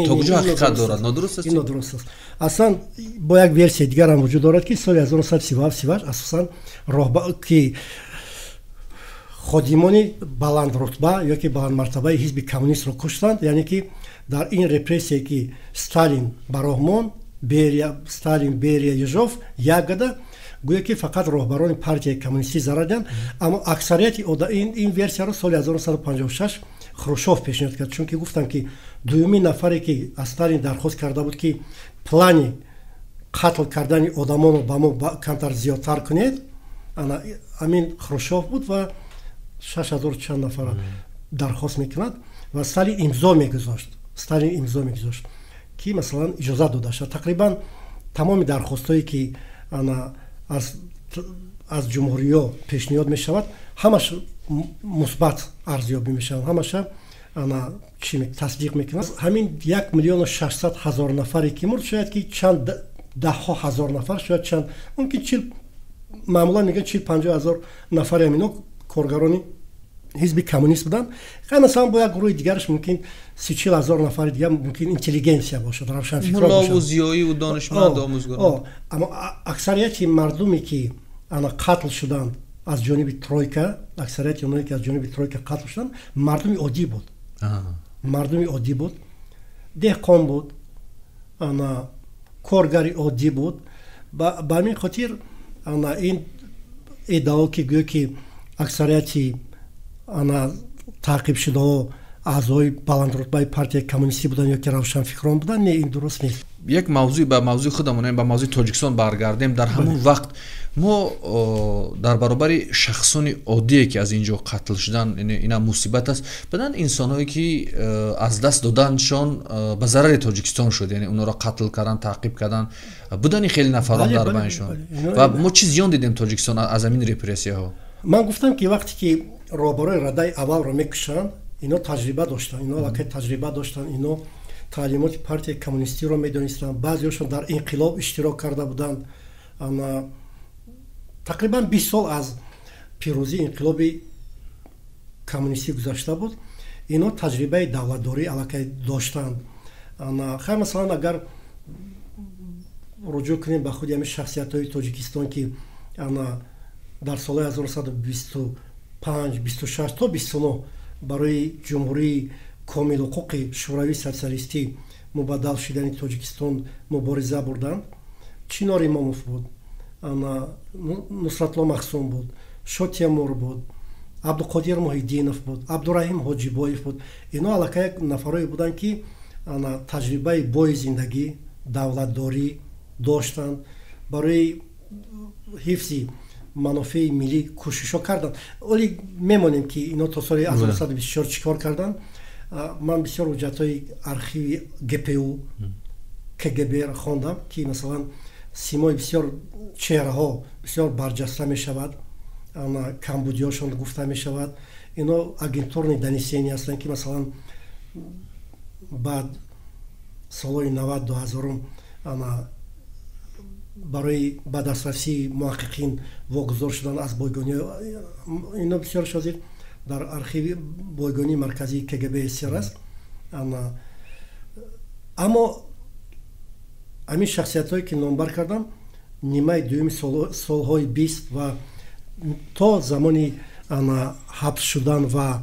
то куҷо ҳақиқат дорад? Нодуруст аст? Ин нодуруст аст. Аслан бо як версияи дигарам вуҷуд дорад, ки соли 1937, 38 асосан роҳба ки ходимони баландрутба ё ки баландмартабаи ҳизби коммунистро куштанд. Яъне ки дар ин репрессия, ки Сталин ба роҳ монд, Берия, Сталин, Берия, Ежов як гада, гӯё ки фақат роҳбарони партияи коммунистӣ зарар диданд. Аммо аксарияти ин версияро соли 1956 Хрушов пешниҳод кард, чунки гуфтам, ки дуюмин нафаре, ки аз Сталин дархост карда буд, ки плани қатл кардани одамонро ба мо камтар зиёдтар кунед, ана ҳамин Хрушов буд ва 6000 чанд нафара дархост мекунад ва Сталин имзо мегузошт. Сталин имзо мегузошт, ки масалан иҷозат дода шавад. Тақрибан Тамоми дархостҳое, ки ана аз ҷумҳуриё пешниҳод мешавад, ҳамаш мусбат арзёбӣ мешаванд, ҳамаша ана чӣ тасдиқ мекунанд. Ҳамин 1 600 000 нафаре, ки мурд, шояд ки чанд даҳҳо ҳазор нафар, шояд чанд, мумкин 40, маъмулан мегӯянд 40-50 ҳазор нафари ҳамино коргарони ҳизби коммунист буданд. Масалан, бо як гурӯҳи дигараш, мумкин 30-40 ҳазор нафари дигар мумкин интеллигенсия бошад, равшанфикро. Муллову зиёиву донишманду омӯзгорон. Аммо аксарияти мардуме, ки ана қатл шуданд аз ҷониби тройка, аксарияти оное, ки аз ҷониби тройка қатл шуданд, мардуми оддӣ буд, мардуми оддӣ буд, деҳқон буд, ана коргари оддӣ буд. Ба ҳамин хотир ана ин иддао, ки гӯё ки аксарияти ана таъқибшудаҳо аъзои баландрутбаи партияи коммунистӣ буданд ё ки равшанфикрон буданд, не, ин дуруст нест. Як мавзӯи, ба мавзӯи худамон, ба мавзӯи Тоҷикистон баргардем. Дар ҳамон вақт мо дар баробари шахсони оддие, ки аз ин ҷо қатл шуданд, ина мусибат аст, баъдан инсонҳое, ки аз даст доданшон ба зарари Тоҷикистон шуд, яъне онҳоро қатл кардан, таъқиб кардан, будани хеле нафарон дар байншон, ва мо чӣ зиён дидем, Тоҷикистон, аз ҳамин репрессияҳо? Ман гуфтам, ки вақте ки роҳбарои радаи аввалро мекушанд, ино таҷриба доштанд, ино аллакай таҷриба доштанд, ино таълимоти партияи коммунистиро медонистанд, баъзеҳошон дар инқилоб иштирок карда буданд. Тақрибан 20 сол аз пирӯзии инқилоби коммунистӣ гузашта буд, ино таҷрибаи давлатдорӣ аллакай доштанд. Хайр, масалан, агар руҷӯъ кунем ба худи ҳамин шахсиятҳои Тоҷикистон, ки ана дар солҳои 1925, 26 то 29 барои ҷумҳурии комилҳуқуқи Шӯравии Социалистӣ мубаддал шудани Тоҷикистон мубориза бурданд, Чинор Имомов буд, Нусратулло Махсум буд, Шотемур буд, Абдуқодир Муҳиддинов буд, Абдураҳим Ҳоҷибоев буд. Ино аллакай нафарое буданд, ки ана таҷрибаи бои зиндагӣ, давлатдорӣ доштанд, барои ҳифзи манофеи миллӣ кӯшишҳо карданд. Оле мемонем, ки ино то соли 1924 чӣ кор карданд. Ман бисёр ҳуҷҷатҳои архиви ГПУ, КГБ хондам, ки масалан симои бисёр чеҳраҳо бисёр барҷаста мешавад, камбудиҳошон гуфта мешавад. Ино агентурные донесения ҳастанд, ки масалан баъд солҳои 90, 2000-ум ана барои ба дастрасии муҳаққиқин вогузор шудан аз бойгонӣ. Ино бисёр ҳозир дар архиви бойгонии марказии КГБ СССР аст. Аммо ҳамин шахсиятҳое, ки номбар кардам, нимаи дуюми солҳои 20 ва то замони ҳабс шудан ва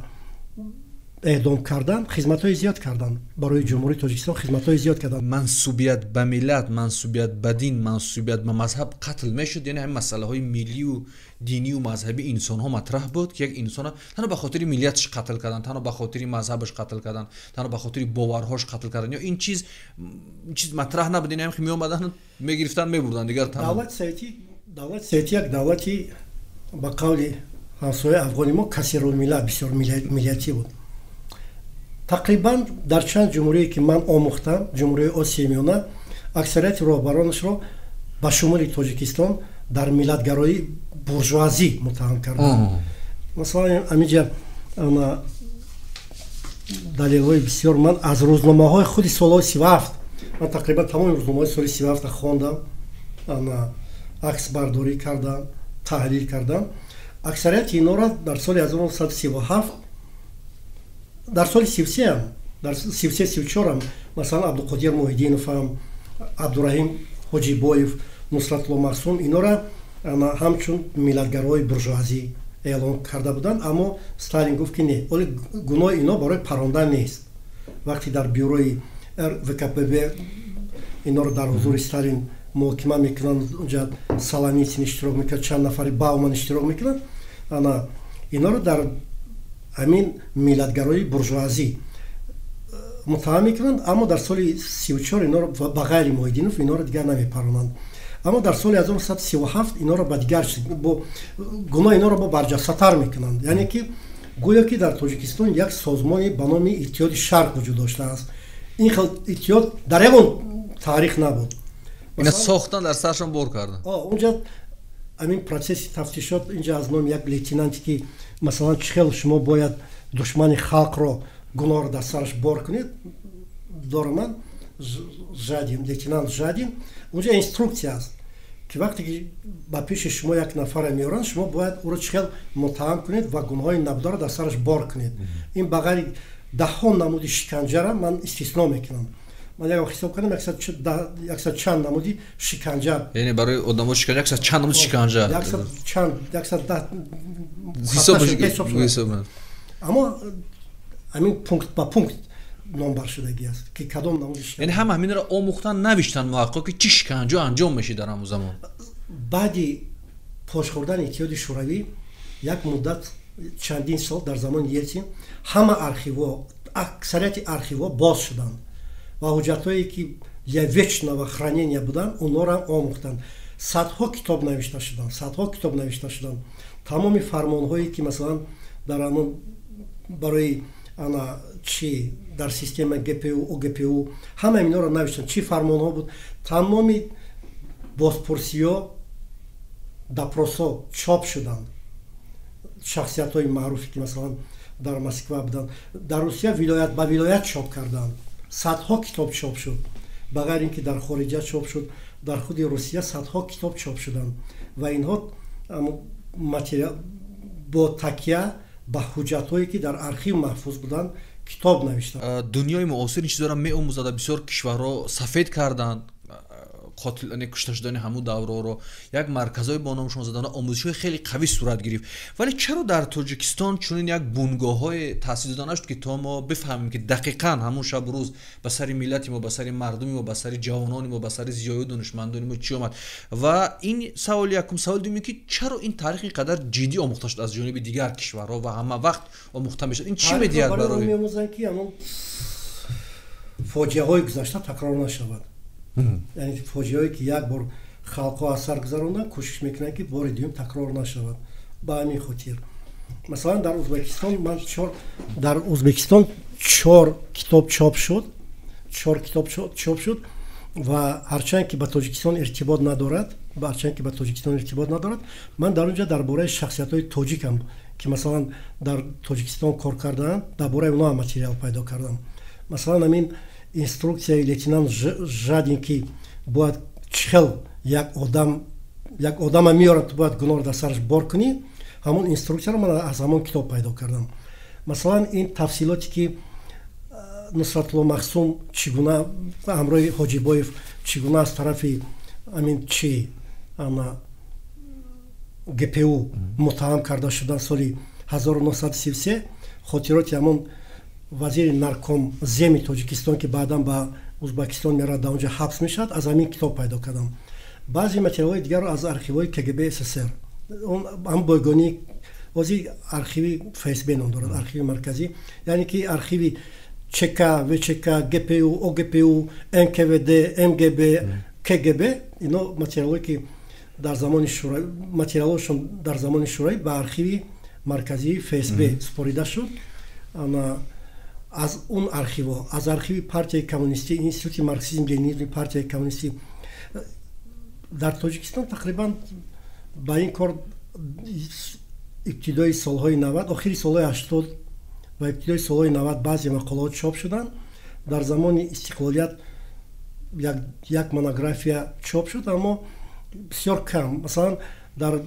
эъдом кардан хизматҳои зиёд карданд барои Ҷумҳурии Тоҷикистон, хизматҳои зиёд карданд. Мансубият ба миллат, мансубият ба дин, мансубият ба мазҳаб қатл мешуд? Яъне ҳамин масъалаҳои миллию динию мазҳаби инсонҳо матраҳ буд, ки як инсона танҳо ба хотири миллияташ қатл кардан, танҳо ба хотири мазҳабаш қатл кардан, танҳо ба хотири боварҳош қатл кардан, ё ин чиз матраҳ набуд? Ин ҳам меомаданд, мегирифтанд, мебурданд, дигар тамом. Давлати советӣ як давлати, ба қавли ҳамсояи афғони мо, касирулмиллат, бисёр миллиятӣ буд. Тақрибан дар чанд ҷумҳурие, ки ман омӯхтам, ҷумҳурии Осиёи Миёна, аксарияти роҳбаронашро, ба шумули Тоҷикистон, дар миллатгароии буржуазӣ муттаҳам карданд. Масалан, амиҷа далелҳои бисёр ман аз рӯзномаҳои худи солҳои 37, ман тақрибан тамоми рӯзномаҳои соли 37-та хондам, аксбардорӣ кардам, таҳлил кардам. Аксарияти инора дар соли 1937, дар соли 33-ам, дар 33, 34-ам, масалан, Абдуқодир Муҳиддиновам, Абдураҳим Ҳоҷибоев, Нусратулло Махсум, инора ҳамчун миллатгарои буржуазӣ эълон карда буданд. Аммо Сталин гуфт, ки не, оле гуноҳи ино барои парондан нест. Вақте дар бюрои РВКПБ инора дар ҳузури Сталин муҳокима мекунанд, унҷа Солоницын иштирок мекунад, чанд нафари Бауман иштирок мекунанд, ана инора дар ҳамин миллатгарои буржуазӣ муттаҳам мекунанд. Аммо дар соли 34 инора, ба ғайри Муҳиддинов, инора дигар намепаронанд. Аммо дар соли 1937 инора ба дигар гуноҳ инора бо барҷастатар мекунанд. Яъне ки гӯё ки дар Тоҷикистон як созмоне ба номи Иттиҳоди Шарқ вуҷуд доштааст. Ин хел иттиҳод дар ягон таърих набуд. Ина сохтан, дар саршон бор кардан. Унҷа ҳамин процесси тафтишот, инҷа аз номи як лейтенанте, ки масалан, чӣ хел шумо бояд душмани халқро гуноҳро дар сараш бор кунед, дорам ман, Жадин, лейтенант Жадин. Унҷа инструксия аст, ки вақте ки ба пеши шумо як нафара меоранд, шумо бояд ӯро чӣ хел муттаҳам кунед ва гуноҳҳои набударо дар сараш бор кунед. Ин ба ғайри даҳҳо намуди шиканҷара ман истисно мекунам. Ман як ҳисоб кардам, яксад чанд намуди шиканҷа. Яъне барои одамо шиканҷа, яксад чанд намуди шиканҷа. Яксад чанд, 110. Ҳисоб. Аммо ҳамин пункт ба пункт номбар шудагӣ аст, ки кадом намуди. Яъне ҳама ҳаминро омӯхтан, навиштан муҳаққиқ, ки чӣ шиканҷо анҷом мешид дар ҳамон замон. Баъди пош хӯрдани Иттиҳоди Шӯравӣ як муддат, чандин сол, дар замони Елсин ҳама архивҳо, аксарияти архивҳо боз шуданд ва ҳуҷҷатҳое, ки для вечного хранения буданд, онҳоро омӯхтанд. Садҳо китоб навишта шуданд, садҳо китоб навишта шуданд. Тамоми фармонҳое, ки масалан дар ҳамон барои ана чи дар система ГПУ, ОГПУ, ҳама инҳоро навиштанд, чӣ фармонҳо буд. Тамоми бозпурсиҳо, допросҳо чоп шуданд. Шахсиятҳои маъруфе, ки масалан дар Москва буданд, дар Русия вилоят ба вилоят чоп карданд. Садҳо китоб чоп шуд. Ба ғайр ин ки дар хориҷа чоп шуд, дар худи Русия садҳо китоб чоп шуданд ва инҳо материал бо такя ба ҳуҷҷатҳое, ки дар архив маҳфуз буданд, китоб навиштанд. Дунёи муосир ин чизоро меомӯзад. Бисёр кишварҳо сафед карданд қотил, кушта шудани ҳамун давроро, як марказҳои бо номшон задан, омӯзишҳои хеле қавӣ сурат гирифт. Вале чаро дар Тоҷикистон чунин як бунгоҳҳое таъсис дода нашуд, ки то мо бифаҳмем, ки дақиқан ҳамун шабу рӯз ба сари миллати мо, ба сари мардуми мо, ба сари ҷавонони мо, ба сари зиёю донишмандони мо чӣ омад? Ва ин саволи якум. Саволи дуюм, ки чаро ин таърих ин қадар ҷиддӣ омӯхта шуд аз ҷониби дигар кишварҳо ва ҳама вақт омӯхта мешуд? Ин чӣ медиҳад барои Меомӯзанд, ки ҳамон фоҷиаҳои гузашта такрор нашавад. Яъне фоҷиаҳое, ки як бор халқҳо аз сар гузаронданд, кӯшиш мекунанд, ки бори дуюм такрор нашавад. Ба ҳамин хотир, масалан, дар Узбекистон ман чор, дар Узбекистон чор китоб чоп шуд, чор китоб чоп шуд. Ва ҳарчанд ки ба Тоҷикистон иртибот надорад, ҳарчанд ки ба Тоҷикистон иртибот надорад, ман дар он ҷо дар бораи шахсиятҳои тоҷикам, ки масалан дар Тоҷикистон кор кардаанд, дар бораи онҳо ҳам материал пайдо кардам. Масалан, ҳамин инструксияи лейтенант Жадин, ки бояд чӣ хел як одам, як одама меорад, ту бояд гуноҳро дар сараш бор кунӣ, ҳамон инструксияро ман аз ҳамон китоб пайдо кардам. Масалан, ин тафсилоте, ки Нусратулло Махсум чӣ гуна ҳамроҳи Ҳоҷибоев, чӣ гуна аз тарафи ҳамин чи ана ГПУ муттаҳам карда шуданд соли 1933, хотироти ҳамон вазири наркомземи Тоҷикистон, ки баъдан ба Узбакистон меравад, дар онҷо ҳабс мешавад, аз ҳамин китоб пайдо кардам. Баъзе материалҳои дигарро аз архивҳои КГБ СССР, ҳам бойгонӣ, ҳозир архиви ФСБ ном дорад, архиви марказӣ, яъне ки архиви ЧК, ВЧК, ГПУ, ОГПУ, НКВД, МГБ, КГБ, ино материалҳое, ки дар замони Шӯравӣ, материалҳошон дар замони Шӯравӣ ба архиви марказии ФСБ супорида шуд. Аз он архивҳо, аз архиви партияи коммунистӣ, Институти марксизм ленинизми партияи коммунистӣ. Дар Тоҷикистон тақрибан ба ин кор ибтидои солҳои 90, охири солҳои 80 ва ибтидои солҳои 90 баъзе мақолаҳо чоп шуданд. Дар замони истиқлолият як монография чоп шуд, аммо бисёр кам. Масалан, дар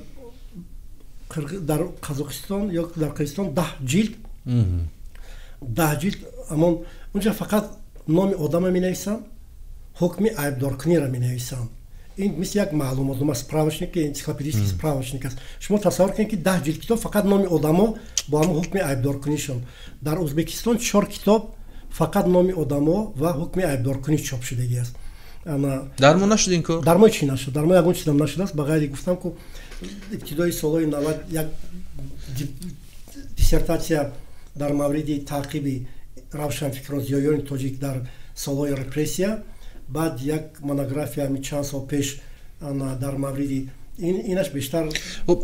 Қазоқистон ё дар Қирғизистон 10 ҷилд, 10 ҷилд. Амон унҷа фақат номи одама менависанд, ҳукми айбдоркуниро менависанд. Ин мисли як маълумотнома, справочник, энциклопедический справочник аст. Шумо тасаввур кунед, ки 10 ҷилд китоб фақат номи одамо бо ҳамон ҳукми айбдоркунишон. Дар Узбекистон чор китоб фақат номи одамо ва ҳукми айбдоркунӣ чоп шудагӣ аст. Дар мо нашуд ин кор? Дар мо чӣ нашуд, дар мо ягон чизам нашудааст, ба ғайри, гуфтам ку, ибтидои солҳои 90 як диссертатсия дар мавриди таъқиби равшанфикрон, зиёёни тоҷик дар солҳои репрессия, баъд як монография ҳами чанд сол пеш дар мавриди инаш бештар. Хуб.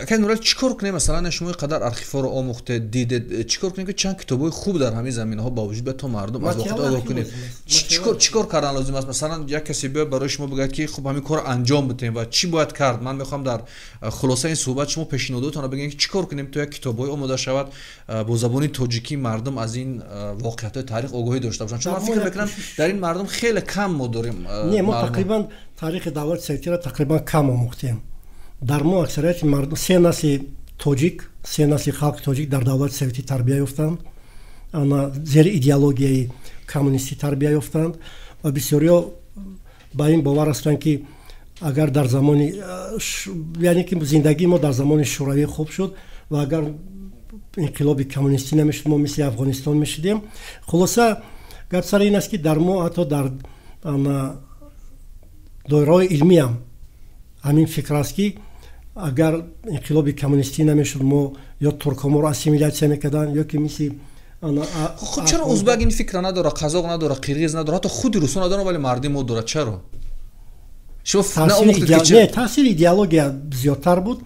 Акай Нурали, чӣ кор кунем? Масалан, шумо қадар архивҳоро омӯхтед, дидед, чӣ кор кунем, ки чанд китобҳои хуб дар ҳамин заминаҳо ба вуҷуд биёяд, то мардум аз воқеият огоҳ кунем? Чӣ кор кардан лозим аст? Масалан, як касе биёяд, барои шумо бигӯяд, ки хуб, ҳамин корро анҷом бидиҳем ва чӣ бояд кард? Ман мехоҳам дар хулосаи ин суҳбат шумо пешниҳодотонро бигӯед, ки чӣ кор кунем, то як китобҳое омода шавад бо забони тоҷикӣ, мардум аз ин воқеиятҳои таърих огоҳӣ дошта бошанд. Чун ман фикр мекунам, дар ин мардум хеле кам мо дорем. Не, мо тақрибан таърихи давлати советиро тақрибан кам омӯхтем. Дар мо аксарияти мардум, се насли тоҷик, се насли халқи тоҷик дар давлати советӣ тарбия ёфтанд, ана зери идеологияи коммунистӣ тарбия ёфтанд ва бисёриҳо ба ин бовар ҳастанд, ки агар дар замони, яъне ки зиндагии мо дар замони шӯравӣ хуб шуд ва агар инқилоби коммунистӣ намешуд, мо мисли Афғонистон мешудем. Хулоса, гап сари ин аст, ки дар мо ҳатто дар доираҳои илмиам ҳамин фикр аст, ки агар инқилоби коммунистӣ намешуд, мо ё туркҳо моро ассимилятсия мекарданд, ё ки мисли Хуб, чаро узбак ин фикра надорад, қазоқ надорад, қирғиз надорад, ҳатто худи русо надорад, вале мардуми мо дорад? Чаро? Не, таъсири идеология зиёдтар буд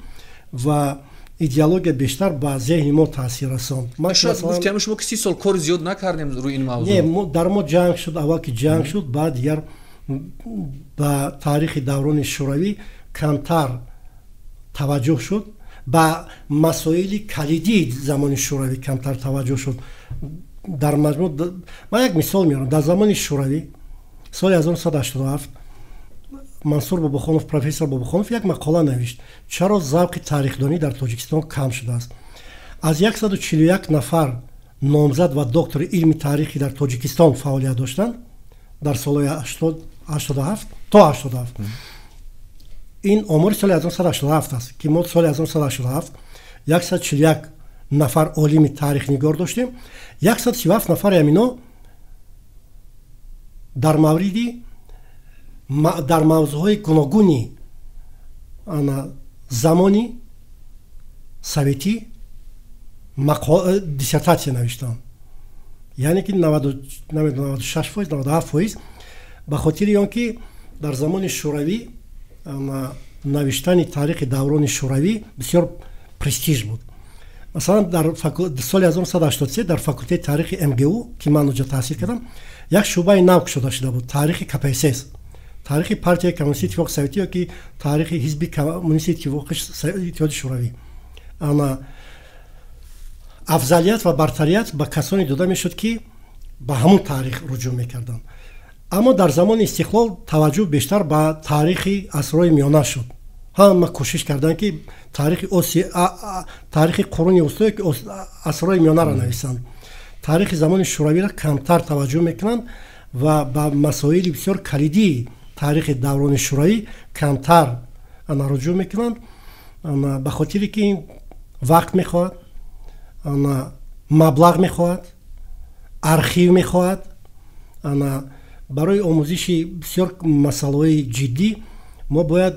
ва идеология бештар ба зеҳни мо таъсир расонд. Шояд гуфтем шумо, ки 30 сол кори зиёд накардем рӯи ин мавзӯъ. Не, дар мо ҷанг шуд, аввал ки ҷанг шуд, баъд дигар ба таърихи даврони шӯравӣ камтар таваҷҷӯҳ шуд, ба масоили калидии замони шӯравӣ камтар таваҷҷӯҳ шуд. Дар маҷмӯъ ман як мисол меорам. Дар замони шӯравӣ, соли 1987, Мансур Бобохонов, профессор Бобохонов як мақола навишт: «Чаро завқи таърихдонӣ дар Тоҷикистон кам шудааст?» Аз 141 нафар номзад ва доктори илми таърихӣ дар Тоҷикистон фаъолият доштанд дар солҳои 87 то 87, ин омори соли 1987 аст, ки мо соли 1987 141 нафар олими таърихнигор доштем, 137 нафари ҳамино дар мавриди, дар мавзӯъҳои гуногуни замони советӣ диссертатсия навиштанд, яъне ки 96%, 97%. Ба хотири он ки дар замони шӯравӣ навиштани таърихи даврони шӯравӣ бисёр престиж буд. Масалан, дар соли 1983 дар факултети таърихи МГУ, ки ман оҷа таҳсил кардам, як шӯъбаи нав кушода шуда буд: таърихи КПСС, таърихи Партияи Коммунистии Иттифоқи Советӣ ё ки таърихи Ҳизби Коммунистии Иттиҳоди Шӯравӣ. Ана афзалият ва бартарият ба касоне дода мешуд, ки ба ҳамон таърих руҷӯъ мекарданд. Аммо дар замони истиқлол таваҷҷӯҳ бештар ба таърихи асрҳои миёна шуд. Ҳама кӯшиш карданд, ки таърихи қуруни вустое, ки асрҳои миёнаро нависанд. Таърихи замони шӯравиро камтар таваҷҷӯҳ мекунанд ва ба масоили бисёр калидии таърихи даврони шӯравӣ камтар руҷӯъ мекунанд, ба хотире ки ин вақт мехоҳад, маблағ мехоҳад, архив мехоҳад. Барои омӯзиши бисёр масъалаҳои ҷиддӣ мо бояд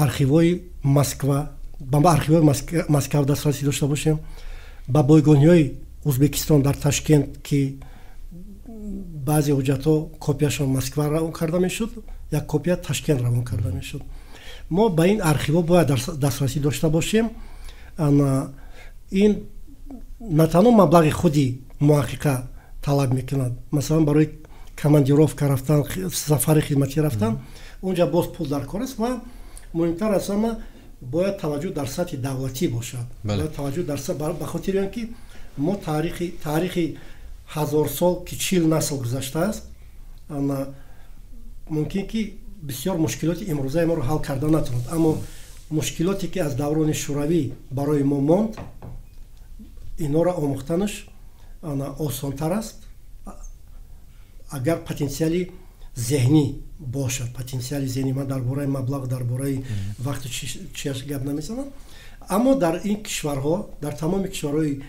архивҳои Москва, ба архивҳои Москав дастрасӣ дошта бошем, ба бойгониҳои Ӯзбекистон дар Ташкент, ки баъзе ҳуҷҷатҳо копияшон Москва равон карда мешуд, як копия Ташкент равон карда мешуд. Мо ба ин архивҳо бояд дастрасӣ дошта бошем. Ин на танҳо маблағи худи муҳаққиқа талаб мекунад, масалан, барои командировка рафтан, сафари хидматӣ рафтан, унҷа боз пул дар кор аст. Ва муҳимтар аз ҳама, бояд таваҷҷӯҳ дар сатҳи давлатӣ бошад, бояд таваҷҷӯҳ дар, ба хотири он ки мо таърихи 1000 сол, ки 40 насл гузаштааст, мумкин ки бисёр мушкилоти имрӯзаи моро ҳал карда натавонад, аммо мушкилоте ки аз даврони шӯравӣ барои мо монд, инҳоро омӯхтанаш осонтар аст, агар потенсиали зеҳнӣ бошад. Потенсиали зеҳнӣ, ман дар бораи маблағ, дар бораи вақту чияш гап намезанам. Аммо дар ин кишварҳо, дар тамоми кишварҳои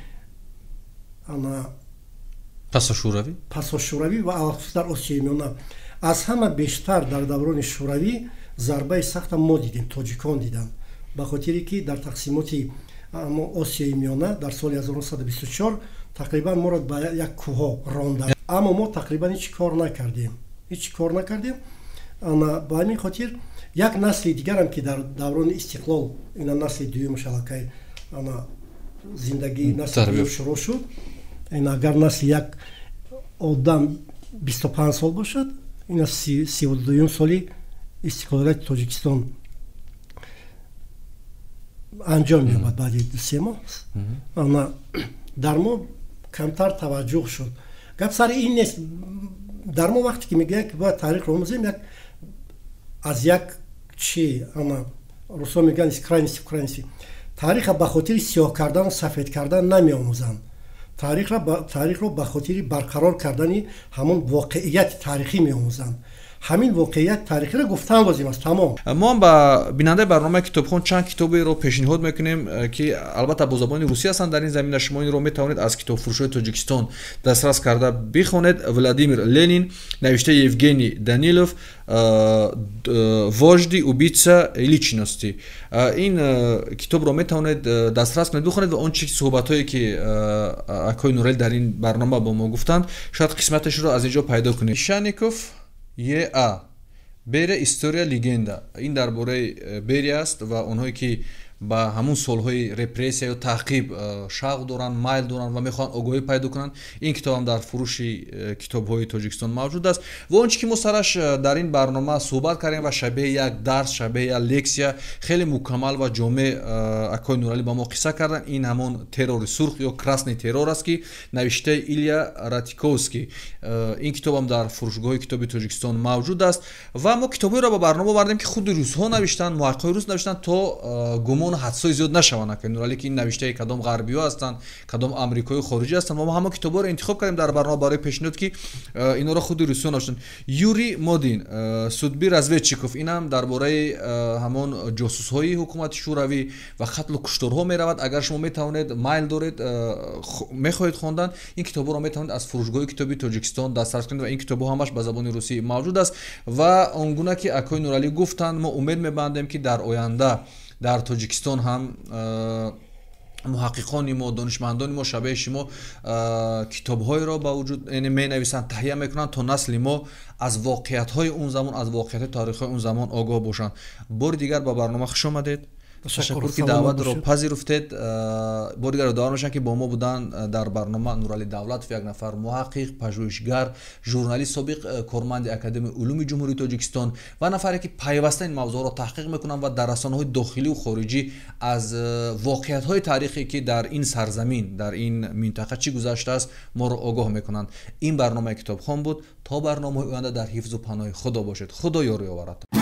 пасошӯравӣ, пасошӯравӣ ва алахусус дар Осиёи Миёна, аз ҳама бештар дар даврони шӯравӣ зарбаи сахта мо дидем, тоҷикон диданд, ба хотире ки дар тақсимоти Осиёи Миёна дар соли 1924 тақрибан моро ба як кӯҳҳо ронданд, аммо мо тақрибан ҳеҷ кор накардем, ҳеҷ кор накардем. Ба ҳамин хотир Як насли дигарам, ки дар даврони истиқлол, ина насли дуюмаш аллакай ана зиндагии насли дуюм шурӯъ шуд. Ин агар насли як одам 25 сол бошад, ина 32-юм соли истиқлолияти Тоҷикистон анҷом меёбад баъди 2-3 моҳ. Ана дар мо камтар таваҷҷӯҳ шуд. Гап сари ин нест. Дар мо вақте ки мегӯяд, ки бояд таърихро омӯзем, як аз як чи, ана русо мегӯянд, из крайности в крайности. Таъриха ба хотири сиёҳ кардану сафед кардан намеомӯзанд. Таърихро ба хотири барқарор кардани ҳамон воқеияти таърихӣ меомӯзанд. Ҳамин воқеияти таърихиро гуфтан лозим аст, тамом. Мо ҳам ба бинандаи барномаи Китобхон чанд китоберо пешниҳод мекунем, ки албатта бо забони русӣ ҳастанд. Дар ин замина шумо инро метавонед аз китобфурӯшҳои Тоҷикистон дастрас карда бихонед. «Владимир Ленин», навиштаи Евгений Данилов, «Вожди, убийца личности». Ин китобро метавонед дастрас кунед, бихонед ва он чи суҳбатҳое, ки акои Нуралӣ дар ин барнома бо мо гуфтанд, шояд қисматашро аз ин ҷо пайдо кунед. Шаников Е. А., «Берия. История, легенда». Ин дар бораи Берия аст ва онҳое, ки ба ҳамун солҳои репрессия ё таъқиб шавқ доранд, майл доранд ва мехоҳанд огоҳӣ пайдо кунанд, ин китобам дар фурӯши китобҳои Тоҷикистон мавҷуд аст. Ва он чи ки мо сараш дар ин барнома суҳбат кардем ва шабеҳи як дарс, шабеҳи як лексия хеле мукаммал ва ҷомеъ акои Нуралӣ ба мо қисса карданд, ин ҳамон «Террори сурх» ё «Красный террор» аст, ки навиштаи Илья Ратиковский. Ин китобам дар фурӯшгоҳи китоби Тоҷикистон мавҷуд аст. Ва мо китобҳоеро ба барнома овардем, ки худи русҳо навиштанд, муҳаққиқои рус навиштанд, то гумону ҳадсҳои зиёд нашаванд, акои Нуралӣ, ки ин навиштаи кадом ғарбиҳо ҳастанд, кадом амрикои хориҷӣ ҳастанд. Ва мо ҳамон китобҳоро интихоб кардем дар барнома барои пешниҳод, ки инҳоро худи русиҳо навиштанд. Юрий Модин, «Судьбы разведчиков», инам дар бораи ҳамон ҷосусҳои ҳукумати Шӯравӣ ва қатлу кушторҳо меравад. Агар шумо метавонед, майл доред, мехоҳед хондан, ин китобҳоро метавонед аз фурӯшгоҳи китоби Тоҷикистон дастрас кунед ва ин китобҳо ҳамаш ба забони русӣ мавҷуд аст. Ва он гуна ки акои Нуралӣ гуфтанд, мо умед мебандем, ки дар оянда дар Тоҷикистон ҳам муҳаққиқони мо, донишмандони мо шабеҳи шумо китобҳоеро ба вуҷуд менависанд, таҳия мекунанд, то насли мо аз воқеиятҳои он замон, аз воқеиятҳои таърихҳои он замон огоҳ бошанд. Бори дигар ба барнома хуш омадед. Ташаккур, ки даъватро пазируфтед. Бори дигар ёдовар мешавам, ки бо мо буданд дар барнома Нуралӣ Давлатов, як нафар муҳаққиқ, пажӯҳишгар, журналист, собиқ корманди Академияи улуми Ҷумҳурии Тоҷикистон ва нафаре, ки пайваста ин мавзӯъро таҳқиқ мекунанд ва дар расонаҳои дохилию хориҷӣ аз воқеиятҳои таърихе, ки дар ин сарзамин, дар ин минтақа чӣ гузаштааст, моро огоҳ мекунанд. Ин барномаи Китобхон буд. То барномаҳои оянда дар ҳифзу паноҳи Худо бошед. Худо ёру ёваратон.